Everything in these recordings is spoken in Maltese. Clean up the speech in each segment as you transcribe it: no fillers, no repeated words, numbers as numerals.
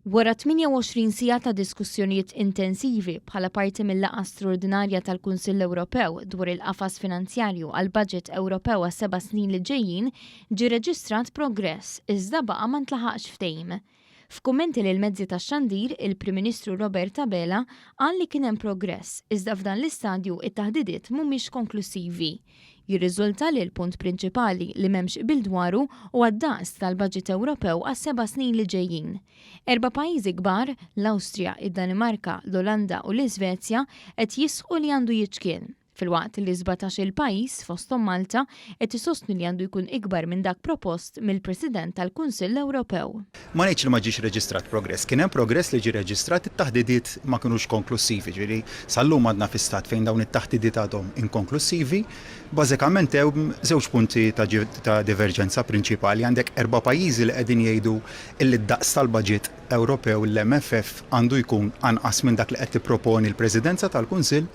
Wara 28 siegħa ta' diskussjonijiet intensivi bħala parti mil-laqgħa straordinarja tal-Kunsill Ewropew dwar il-qafas finanzjarju għall-baġit Ewropew għas-seba' snin li ġejjin, ġie reġistrat progress iżda baqa' ma ntlaħaqx ftehim. F'kummenti lill-mezzi tax-xandir, il-Prim Ministru Robert Abela qal li kien hemm progress iżda f'dan l-istadju t-taħdidiet mhumiex konklussivi. Jirriżulta li l-punt prinċipali li m'hemmx qbil dwaru huwa d-daqs tal-baġit Ewropew għas-seba' snin li ġejjin. Erba' pajjiżi kbar, l-Awstrija, id-Danimarka, l-Olanda u l-Iżvezja, qed jisħqu li għandu jiċkien. Filwaqt li sbatax-il pajjiż, fosthom Malta, qed isostnu li għandu jkun ikbar minn dak propost mill-President tal-Kunsill Ewropew. Ma ngħidx li ma ġiex reġistrat progress. Kien hemm progress li ġie reġistrat, it-taħdidiet ma kinux konklussivi, ġifieri sal-lum għadna fi stat fejn dawn it-taħdidiet għadhom inkonklussivi. Bażikament hemm żewġ punti ta' diverġenza prinċipali. Għandek erba' pajjiżi li qegħdin jgħidu illi d-daqs tal-baġit Ewropew, l-MFF, għandu jkun anqas minn dak li qed tipproponi l-Presidenza tal-Kunsill,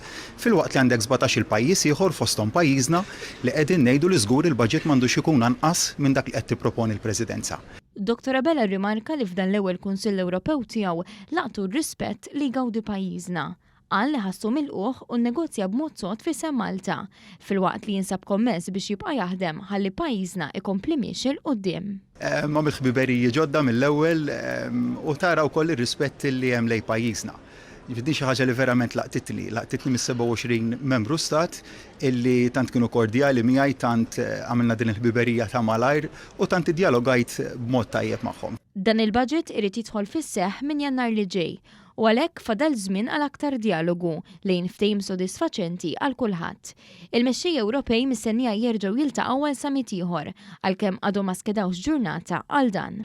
filwaqt li għandek sbatax-il pajjiż ieħor, fosthom pajjiżna, li qegħdin ngħidu li żgur il-baġit m'għandux ikun anqas minn dak li qed tipproponi l-Presidenza. Dottor Abela rrimarka li f'dan l-ewwel Kunsill Ewropew tiegħu laqtu r-rispett li jgawdi pajjiżna. Qal li ħassu milqugħ u nnegozja b'mod sod f'isem Malta, filwaqt li jinsab kommess biex jibqa' jaħdem ħalli pajjiżna ikompli miexi 'l quddiem. Għamilt ħbiberiji ġodda mill-ewwel u tara wkoll ir-rispett li hemm lejn pajjiżna. Jiġifieri din xi ħaġa li verament laqtitni, laqtitni mis-27 membru stat illi tant kienu kordjali miegħi, tant għamilna din il-ħbiberija ta' malajr u tant iddjalogajt b'mod tajjeb magħhom. Dan il-budget irid jidħol fis-seħħ minn Jannar li ġej u għalhekk fadal żmien għal aktar djalogu lejn ftehim sodisfaċenti għal kulħadd. Il-mexxejja Ewropej mistennija jerġgħu jiltaqgħu għal summit ieħor, għalkemm għadhom ma skedawx ġurnata għal dan.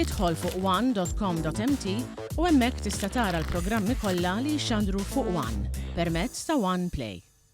Idħol fuq one.com.mt u hemmhekk tista' tara l-programmi kollha li jixxandru fuq One permezz ta' One Play.